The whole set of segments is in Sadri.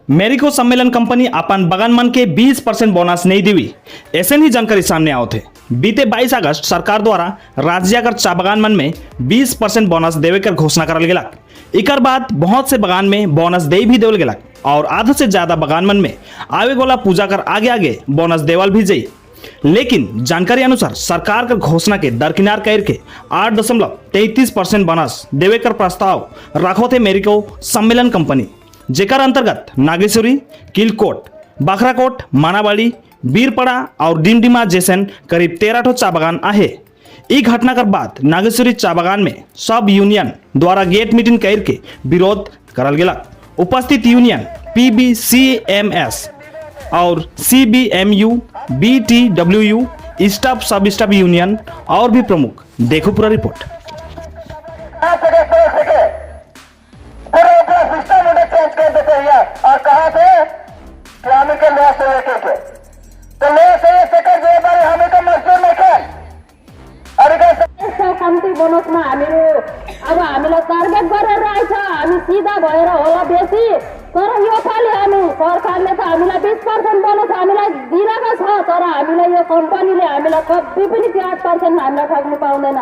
मेरिको सम्मेलन कंपनी अपन बगान मन के 20% बोनस नहीं देवी, ऐसे ही जानकारी सामने आवत है। बीते 22 अगस्त सरकार द्वारा राज्य कर चा बगान मन में 20% बोनस देवे कर घोषणा करल गेलक। इकर बाद बहुत से बगान में बोनस दे भी देवल गेलक और आधा से ज्यादा बगान मन में आवे गोला पूजा कर आगे आगे बोनस देवल भी जाई। लेकिन जानकारी अनुसार सरकार कर घोषणा के दरकिनार करके 8.33% बोनस देवे कर प्रस्ताव रखो थे मेरिको सम्मेलन कंपनी, जेकर अंतर्गत नागेश्वरी, किलकोट, बाखराकोट, मानाबाड़ी, बीरपड़ा और डिमडिमा जैसन करीब 13 ठो चा बागान आहे। ई घटना के बाद नागेश्वरी चा बागान में सब यूनियन द्वारा गेट मीटिंग करके विरोध करल गेलक। उपस्थित यूनियन पीबीसीएमएस और सीबीएमयू, बीटीडब्ल्यूयू, स्टाफ सब स्टाफ यूनियन और भी प्रमुख। देखो पूरा रिपोर्ट। कहाँ से सके पूरा पूरा सिस्टम उन्हें चेंज कर देते हैं और कहाँ से कि हमें के लॉस हो के तो लॉस हो सके जो बारे हमें का मजदूर नहीं खे और इधर यस्तो कम्ती बोनसमा हामीहरू अब हामीलाई टार्गेट गरेर रहेछ। हामी सिधा भएर होला बेसी, तर यो पालि हामी सरकारले त हामीलाई 20% बोनस हामीलाई दिइरहेको छ, तर हामीलाई यो कम्पनीले हामीलाई कति पनि त्यो 8% हामीलाई ठग्नु पाउँदैन।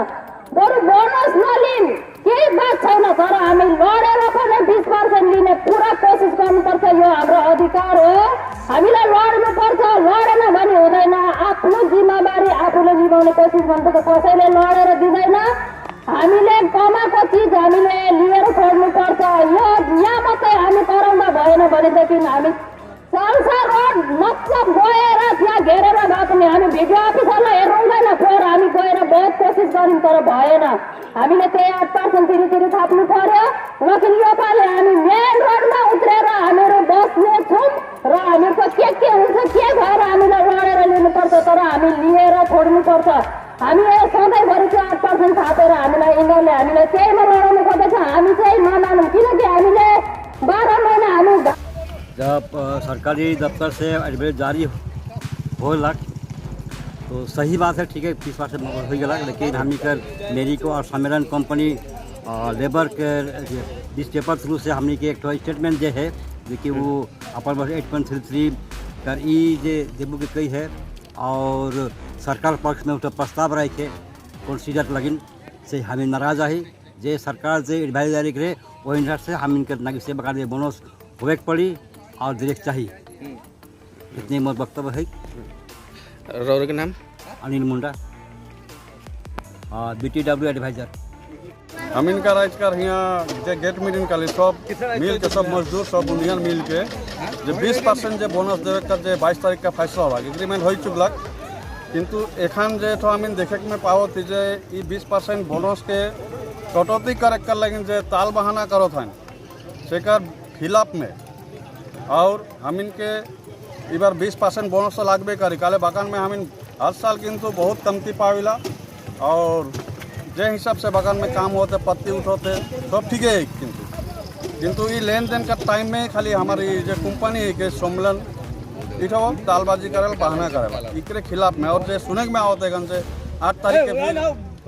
बरु बोनस नलिउँ, केही बात छैन, तर हामी लडेर पनि 20% लिने पुरा कोसिस गर्नुपर्छ। यो हाम्रो अधिकार हो, हामीलाई लड्नुपर्छ। लडेन भने हुँदैन। आफ्नो जिम्मेवारी आफूले निभाउने कोसिस गर्नुपर्छ। कसैले लडेर दिँदैन। हामीले कमाएको चिज हामीले लिएर छोड्नुपर्छ। यो यहाँ मात्रै हामी कराउँदा भएन भनेदेखि हामी चल्छ रोड, मतलब गएर त्यहाँ घेरेर भए पनि हामी भिडियो अफिसरलाई हेर्नु हुँदैन फोहोर। हामी गएर बहुत कोसिस गऱ्यौँ तर भएन। हामीले त्यही 8% तिरी तिरी थाप्नु पर्यो। लेकिन यो पालि हामी मेन रोडमा उत्रेर हामीहरू बस्ने छौँ र हामीहरूको के के हुन्छ, के भएर हामीलाई लडेर लिनुपर्छ, तर हामी लिएर छोड्नुपर्छ। हामी यो सधैँभरि त्यो 8% थापेर हामीलाई यिनीहरूले हामीलाई त्यहीमा लडाउनु खोज्दैछ। हामी चाहिँ नमानौँ, किनकि हामीले 12 महिना हामी जब सरकारी दफ्तर से एडवाइस जारी हो लग तो सही बात है, ठीक है, 20% हो गया, लेकिन हमनी कर मेरी को और सम्मेलन कंपनी लेबर के बीस पेपर थ्रू से हमनी के एक ठो स्टेटमेंट जे है, जो कि वो अपन 8.33 कर ई जे देबू के कही है और सरकार पक्ष में प्रस्ताव रखे के प्रोसीजर लगिन से हमें नाराज आई। जे सरकार जे एडवाइस जारी करे, वही हिसाब से हम इनके नागरिक से बगान बोनस होवे के पड़ी और direct चाहिए। इतने मोर वक्तव्य है। रौर के नाम? अनिल मुंडा, बीटीडब्ल्यू एडवाइजर। हम इनका राज कर यहाँ जे गेट मीटिंग कली, सब मिल के, सब मजदूर, सब यूनियन मिल के जे 20% जे बोनस देवे का जे 22 तारीख का फैसला होला, एग्रीमेंट हो चुकलक, किंतु एखान जे तो हम देखे में पावत थी जे ई 20% बोनस के कटौती करे कर लगिन जे ताल बहाना करत हन सेकर खिलाफ में। और हम इनके ई बार 20% बोनस तो लागबे करी। काले बागान में हम हर साल किंतु बहुत कमती पाविला और जे हिसाब से बागान में काम होते, पत्ती उठोते, सब ठीक है, किंतु किंतु ये लेन then का टाइम में खाली हमारी जो कंपनी है के सम्मेलन इठो तालबाजी करेल, बहाना करेला, इकरे खिलाफ में। और जे सुने में आवत है से 8 तारीख के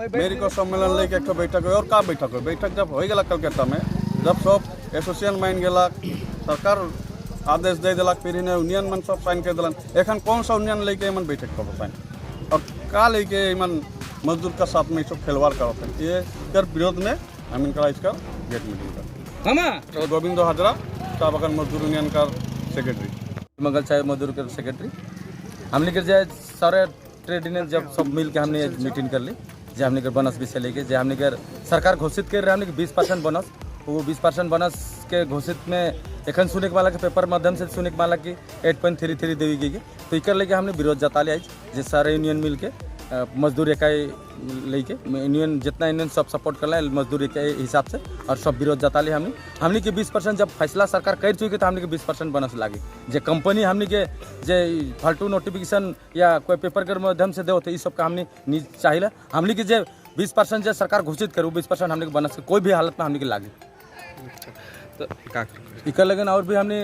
फिर मेरी को सम्मेलन लेके एक ठो बैठक हो। और का बैठक हो? बैठक जब हो गया कलकत्ता में, जब सब एसोसिएशन मान गेलक, सरकार आदेश दे दिलक, फिर इन्हें यूनियन मन सब साइन कर दिलन। एखन कौन सा यूनियन लेके मन बैठक करो साइन और का लेके मन मजदूर का साथ में सब खिलवाड़ करत है, ये कर विरोध में हम इनका इसका गेट मीटिंग कर। गोविंद हाजरा, चा बागान मजदूर यूनियन का सेक्रेटरी। मंगल चाय मजदूर के सेक्रेटरी। हमने के जे सारे ट्रेड यूनियन जब सब मिल के हमने मीटिंग कर ली, जे हमने के बोनस विषय लेके, जे हमने के सरकार घोषित कर रहे हमने के 20% बोनस, वो 20% बोनस के घोषित में एखन सुने के वाला के पेपर माध्यम से सुने के वाला कि 8.33 देवी गई, तो इकर लेके हमने विरोध जता लिया जे सारे यूनियन मिल के मजदूर इकाई लेके, यूनियन जितना यूनियन सब सपोर्ट कर मजदूर इकाई हिसाब से और सब विरोध जता लिया हमने। हमने के 20% जब फैसला सरकार कर चुकी तो हमने के 20% बोनस लागी। जे कंपनी हमने के जे फालतू नोटिफिकेशन या कोई पेपर के माध्यम से दो, तो ये सब का हमने नहीं चाहिए। हमने के जे 20% जे सरकार घोषित करू, 20% हमने के बोनस के कोई भी हालत में हमने के लागी। तो का कर इकर लगन और भी हमने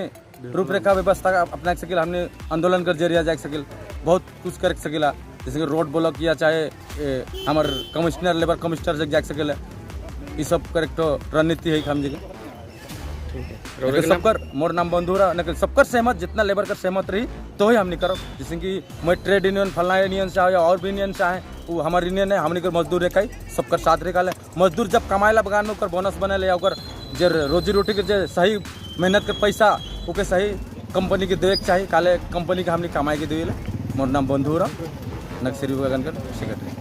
रूपरेखा व्यवस्था अपना सकिल, हमने आंदोलन कर जरिया जा सकिल, बहुत कुछ कर सकिला, जैसे कि रोड ब्लॉक या चाहे हमार कमिश्नर, लेबर कमिश्नर जग जा सकेला। ये सब करे तो रणनीति है हम जगह। ठीक है। रौरे के नाम? सबकर, मोर नाम बंधु रहा। लेकिन सबकर सहमत, जितना लेबर कर सहमत रही तो ही हमने करो। जैसे कि मैं ट्रेड यूनियन फलना यूनियन से आए या और भी यूनियन से आए, वो हमारे यूनियन है। हमने कर मजदूर रेखा सबकर साथ रेखा ले। मजदूर जब कमाएला बगान में, ओकर बोनस बनेले या ओकर जे रोजी रोटी के जे सही मेहनत के पैसा ओके सही कंपनी के देवे के चाही। काले कंपनी के हमने कमाई के देवे। मोर नाम बंधु रहा, नक्सरी बगान कर सेक्रेटरी।